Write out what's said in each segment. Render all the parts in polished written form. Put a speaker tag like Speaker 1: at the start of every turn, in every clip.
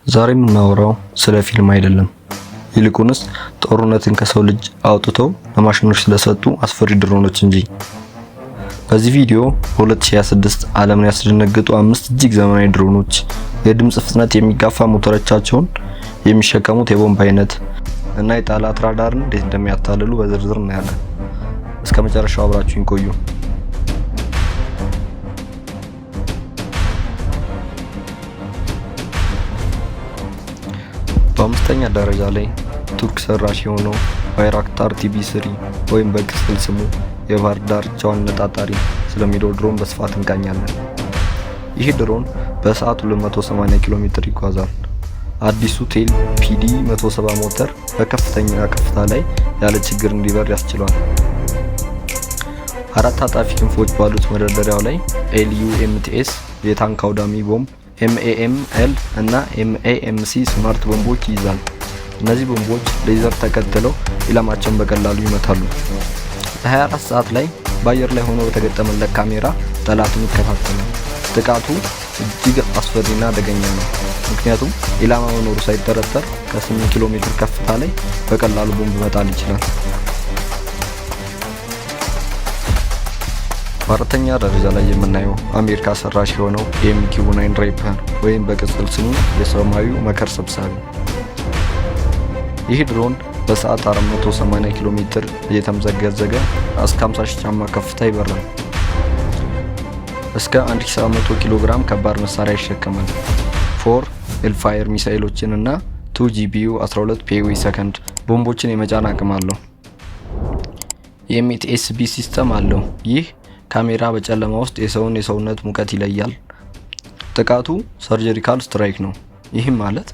Speaker 1: ዛሬ የምናወራው ስለ ፊልም አይደለም። ይልቁንስ ጦርነትን ከሰው ልጅ አውጥተው ለማሽኖች ስለሰጡ አስፈሪ ድሮኖች እንጂ። በዚህ ቪዲዮ በ2026 ዓለምን ያስደነገጡ አምስት እጅግ ዘመናዊ ድሮኖች፣ የድምፅ ፍጥነት የሚጋፋ ሞተሮቻቸውን፣ የሚሸከሙት የቦምብ አይነት እና የጠላት ራዳርን እንዴት እንደሚያታልሉ በዝርዝር እናያለን። እስከ መጨረሻው አብራችሁኝ ቆዩ። በአምስተኛ ደረጃ ላይ ቱርክ ሰራሽ የሆነው ባይራክታር TB3 ወይም በቅጽል ስሙ የባህር ዳርቻውን ነጣጣሪ ስለሚለው ድሮን በስፋት እንቃኛለን። ይህ ድሮን በሰዓት 280 ኪሎ ሜትር ይጓዛል። አዲሱ ቴል PD 170 ሞተር በከፍተኛ ከፍታ ላይ ያለ ችግር እንዲበር ያስችለዋል። አራት አጣፊ ክንፎች ባሉት መደርደሪያው ላይ LUMTS የታንክ አውዳሚ ቦምብ፣ MAML እና MAMC smart ቦምቦች ይይዛል። እነዚህ ቦምቦች ሌዘር ተከትለው ኢላማቸውን በቀላሉ ይመታሉ። ለ24 ሰዓት ላይ በአየር ላይ ሆኖ በተገጠመለት ካሜራ ጠላቱን ይከታተላል። ጥቃቱ እጅግ አስፈሪና አደገኛ ነው። ምክንያቱም ኢላማ መኖሩ ሳይጠረጠር ከ8 ኪሎ ሜትር ከፍታ ላይ በቀላሉ ቦምብ መጣል ይችላል። በአራተኛ ደረጃ ላይ የምናየው አሜሪካ ሰራሽ የሆነው MQ 9 Reaper ወይም በቅጽል ስሙ የሰማዩ መከር ሰብሳቢ። ይህ ድሮን በሰዓት 480 ኪሎ ሜትር እየተምዘገዘገ እስከ 50 ሺህ ጫማ ከፍታ ይበራል። እስከ 1700 ኪሎ ግራም ከባድ መሳሪያ ይሸከማል። Four Hellfire ሚሳኤሎችን እና 2 GBU 12 PW second ቦምቦችን የመጫን አቅም አለው። የ MTSB system አለው። ይህ ካሜራ በጨለማ ውስጥ የሰውን የሰውነት ሙቀት ይለያል። ጥቃቱ surgical strike ነው። ይህም ማለት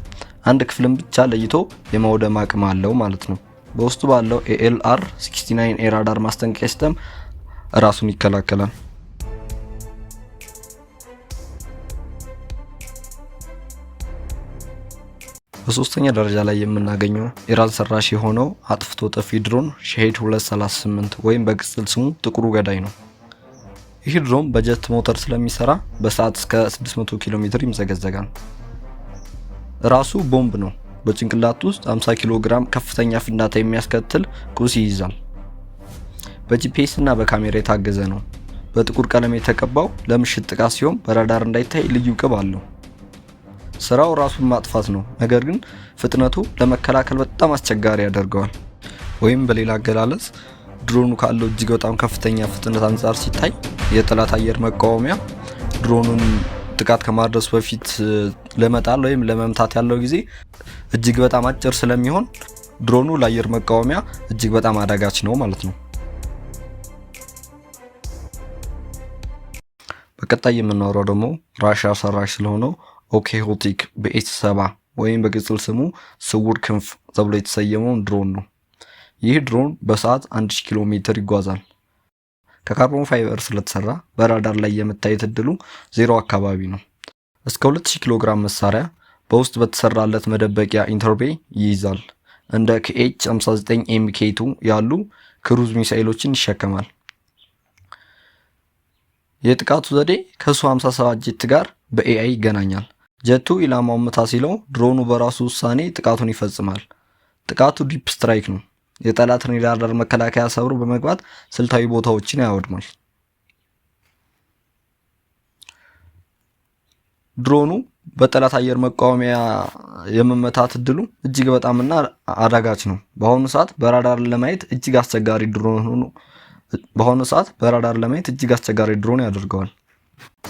Speaker 1: አንድ ክፍልን ብቻ ለይቶ የማውደም አቅም አለው ማለት ነው። በውስጡ ባለው ALR 69 የራዳር ማስጠንቀቂያ system ራሱን ይከላከላል። በሶስተኛ ደረጃ ላይ የምናገኘው ኢራን ሰራሽ የሆነው አጥፍቶ ጠፊ ድሮን ሻሄድ 238 ወይም በቅጽል ስሙ ጥቁሩ ገዳይ ነው። ይህ ድሮን በጀት ሞተር ስለሚሰራ በሰዓት እስከ 600 ኪሎ ሜትር ይምዘገዘጋል። ራሱ ቦምብ ነው። በጭንቅላት ውስጥ 50 ኪሎ ግራም ከፍተኛ ፍንዳታ የሚያስከትል ቁስ ይይዛል። በ GPS እና በካሜራ የታገዘ ነው። በጥቁር ቀለም የተቀባው ለምሽት ጥቃት ሲሆን በራዳር እንዳይታይ ልዩ ቅብ አለው። ስራው ራሱን ማጥፋት ነው። ነገር ግን ፍጥነቱ ለመከላከል በጣም አስቸጋሪ ያደርገዋል። ወይም በሌላ አገላለጽ ድሮኑ ካለው እጅግ በጣም ከፍተኛ ፍጥነት አንጻር ሲታይ የጠላት አየር መቃወሚያ ድሮኑን ጥቃት ከማድረሱ በፊት ለመጣል ወይም ለመምታት ያለው ጊዜ እጅግ በጣም አጭር ስለሚሆን ድሮኑ ለአየር መቃወሚያ እጅግ በጣም አዳጋች ነው ማለት ነው። በቀጣይ የምናወራው ደግሞ ራሽያ ሰራሽ ስለሆነው ኦኬሆቲክ BS 70 ወይም በቅጽል ስሙ ስውር ክንፍ ተብሎ የተሰየመውን ድሮን ነው። ይህ ድሮን በሰዓት 1000 ኪሎ ሜትር ይጓዛል። ከ carbon fiber ስለተሰራ በራዳር ላይ የመታየት እድሉ ዜሮ አካባቢ ነው። እስከ 2000 ኪሎ ግራም መሳሪያ በውስጥ በተሰራለት መደበቂያ interbay ይይዛል። እንደ KH 59 MK2 ያሉ cruise ሚሳኤሎችን ይሸከማል። የጥቃቱ ዘዴ ከሱ 57 ጀት ጋር በ AI ይገናኛል። ጀቱ ኢላማውን ምታ ሲለው ድሮኑ በራሱ ውሳኔ ጥቃቱን ይፈጽማል። ጥቃቱ deep strike ነው። የጠላትን የራዳር መከላከያ ሰብሮ በመግባት ስልታዊ ቦታዎችን ያወድማል። ድሮኑ በጠላት አየር መቃወሚያ የመመታት እድሉ እጅግ በጣምና አዳጋች ነው። በአሁኑ ሰዓት በራዳር ለማየት እጅግ አስቸጋሪ ድሮን ያደርገዋል።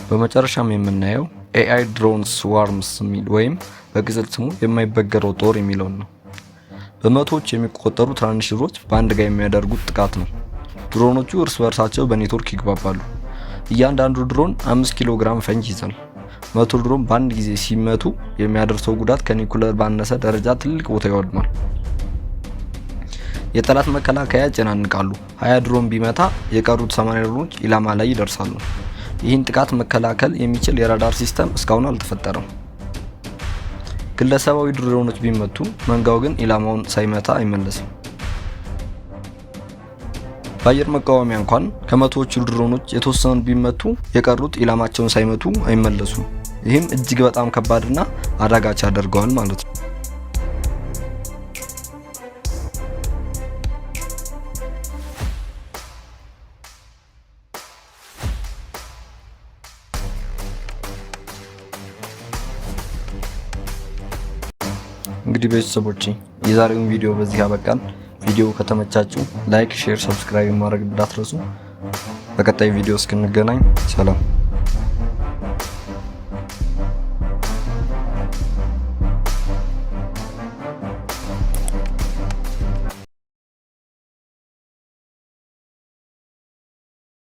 Speaker 1: በመጨረሻም የምናየው AI drone swarms የሚል ወይም በቅጽል ስሙ የማይበገረው ጦር የሚለውን ነው። በመቶዎች የሚቆጠሩ ትናንሽ ድሮኖች በአንድ ጋር የሚያደርጉት ጥቃት ነው። ድሮኖቹ እርስ በእርሳቸው በኔትወርክ ይግባባሉ። እያንዳንዱ ድሮን 5 ኪሎ ግራም ፈንጅ ይዛል። 100 ድሮን በአንድ ጊዜ ሲመቱ የሚያደርሰው ጉዳት ከኒኩለር ባነሰ ደረጃ ትልቅ ቦታ ይወድማል። የጠላት መከላከያ ያጨናንቃሉ። 20 ድሮን ቢመታ የቀሩት 80 ድሮኖች ኢላማ ላይ ይደርሳሉ። ይህን ጥቃት መከላከል የሚችል የራዳር system እስካሁን አልተፈጠረም። ግለሰባዊ ድሮኖች ቢመቱ መንጋው ግን ኢላማውን ሳይመታ አይመለስም። በአየር መቃወሚያ እንኳን ከመቶዎቹ ድሮኖች የተወሰኑ ቢመቱ የቀሩት ኢላማቸውን ሳይመቱ አይመለሱም። ይህም እጅግ በጣም ከባድና አዳጋች ያደርገዋል ማለት ነው። እንግዲህ ቤተሰቦቼ የዛሬውን ቪዲዮ በዚህ አበቃን። ቪዲዮ ከተመቻችሁ like፣ share፣ subscribe ማድረግ እንዳትረሱ። በቀጣይ ቪዲዮ እስክንገናኝ ሰላም።